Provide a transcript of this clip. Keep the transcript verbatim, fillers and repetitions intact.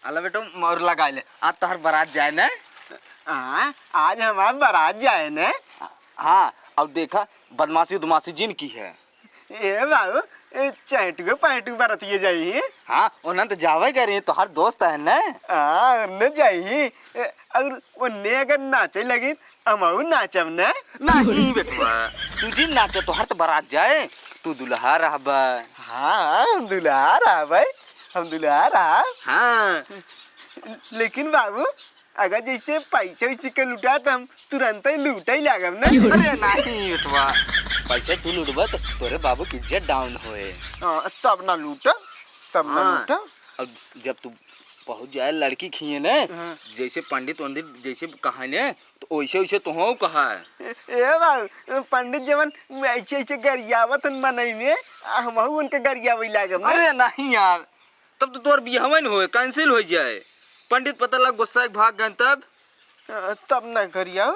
अला बेटो, मौर लगा ले, आज तोहर बारात जाए न। हाँ, आज हमार बारात जाए न। हाँ, अब देखा, बदमाशी उदमाशी जिन किहे। ए बाबू, ए चैंटुए पैंटुए बरतिए जाई। हाँ, ओनन त जावे करी, तोहर दोस्त है न। हाँ, ओन्ने जाई। ए, और ओन्ने अगर नाचे लगी, हमहू नाचब न। नहीं बेटवा, तू जिन नाचे, तोहर त बारात जाए, तू दुल्हा रहबा। हाँ, हम दुल्हा रहबै, हम दुल्हा रहब। हाँ। लेकिन बाबू, अगर जैसे पैसे वैसे के लुटा, त हम तुरंत ही लूटे ही लागब न। अरे नहीं बेटवा, पैसे तू लूटबा त तोरे बाबू की इज्जत down होए। हाँ, तब ना लूटब, तब ना हाँ। लूटब। अब जब तू पहुँच जाए लड़की खिए न, हाँ। जैसे पंडित वंडित जैसे कहा न, त ओइसे ओइसे तोहू कहा। ए बाबू, पंडित जवन ऐसे ऐसे गरियावत हन मनई में, आ हमहू उनके गरियावे लागब न। अरे नहीं यार, तब तो तोर बियाहवे न होए, cancel हो जाए। पंडित पता लग गुस्सा के भाग गए तब। अ, तब ना गरियाओ।